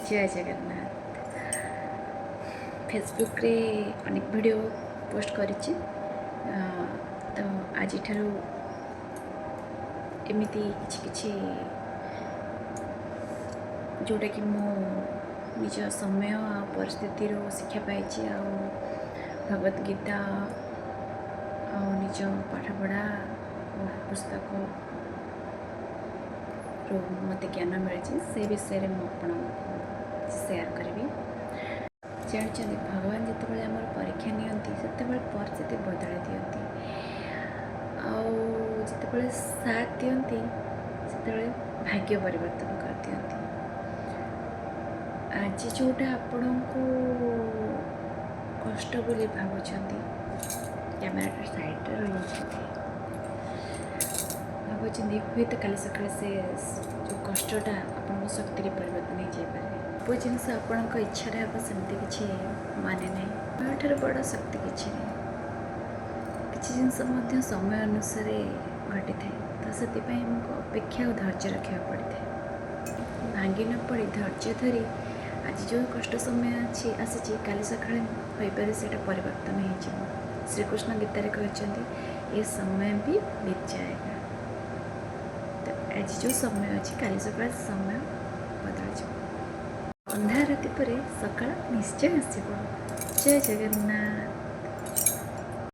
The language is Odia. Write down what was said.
ଜୟ ଜଗନ୍ନାଥ। ଫେସବୁକ୍ରେ ଅନେକ ଭିଡ଼ିଓ ପୋଷ୍ଟ କରିଛି। ତ ଆଜିଠାରୁ ଏମିତି କିଛି କିଛି ଯେଉଁଟାକି ମୁଁ ନିଜ ସମୟ ଆଉ ପରିସ୍ଥିତିରୁ ଶିକ୍ଷା ପାଇଛି ଆଉ ଭଗବତ ଗୀତା ଆଉ ନିଜ ପାଠପଢ଼ା ପୁସ୍ତକରୁ ମୋତେ ଜ୍ଞାନ ମିଳିଛି, ସେ ବିଷୟରେ ମୁଁ ଆପଣଙ୍କୁ ସେୟାର କରିବି। ଜାଣିଛନ୍ତି, ଭଗବାନ ଯେତେବେଳେ ଆମର ପରୀକ୍ଷା ନିଅନ୍ତି, ସେତେବେଳେ ପରିସ୍ଥିତି ବଦଳାଇ ଦିଅନ୍ତି ଆଉ ଯେତେବେଳେ ସାଥ ଦିଅନ୍ତି, ସେତେବେଳେ ଭାଗ୍ୟ ପରିବର୍ତ୍ତନ କରିଦିଅନ୍ତି। ଆଜି ଯେଉଁଟା ଆପଣଙ୍କୁ କଷ୍ଟ ବୋଲି ଭାବୁଛନ୍ତି, କ୍ୟାମେରାଟା ସାଇଡ଼୍ରେ ରହିଯାଉଛନ୍ତି, ଭାବୁଛନ୍ତି, ହୁଏତ କାଲି ସକାଳେ ସେ ଯେଉଁ କଷ୍ଟଟା ଆପଣଙ୍କ ଶକ୍ତିରେ ପରିବର୍ତ୍ତନ ହେଇଯାଇପାରେ। ସବୁ ଜିନିଷ ଆପଣଙ୍କ ଇଚ୍ଛାରେ ହେବ, ସେମିତି କିଛି ମାନେ ନାହିଁ। ସମୟଠାରୁ ବଡ଼ ଶକ୍ତି କିଛି ନାହିଁ। କିଛି ଜିନିଷ ମଧ୍ୟ ସମୟ ଅନୁସାରେ ଘଟିଥାଏ, ତ ସେଥିପାଇଁ ଆମକୁ ଅପେକ୍ଷା ଆଉ ଧୈର୍ଯ୍ୟ ରଖିବାକୁ ପଡ଼ିଥାଏ। ଭାଙ୍ଗି ନ ପଡ଼ି ଧୈର୍ଯ୍ୟ ଧରି ଆଜି ଯେଉଁ କଷ୍ଟ ସମୟ ଅଛି ଆସିଛି, କାଲି ସକାଳେ ହୋଇପାରେ ସେଇଟା ପରିବର୍ତ୍ତନ ହେଇଯିବ। ଶ୍ରୀକୃଷ୍ଣ ଗୀତାରେ କହିଛନ୍ତି, "ये समय भी बीत जाएगा।" ତ ଆଜି ଯେଉଁ ସମୟ ଅଛି, କାଲି ସକାଳେ ସମୟ ବଦଳିଯିବ। ଅନ୍ଧାର ରାତି ପରେ ସକାଳ ନିଶ୍ଚୟ ଆସିବ। ଜୟ ଜଗନ୍ନାଥ।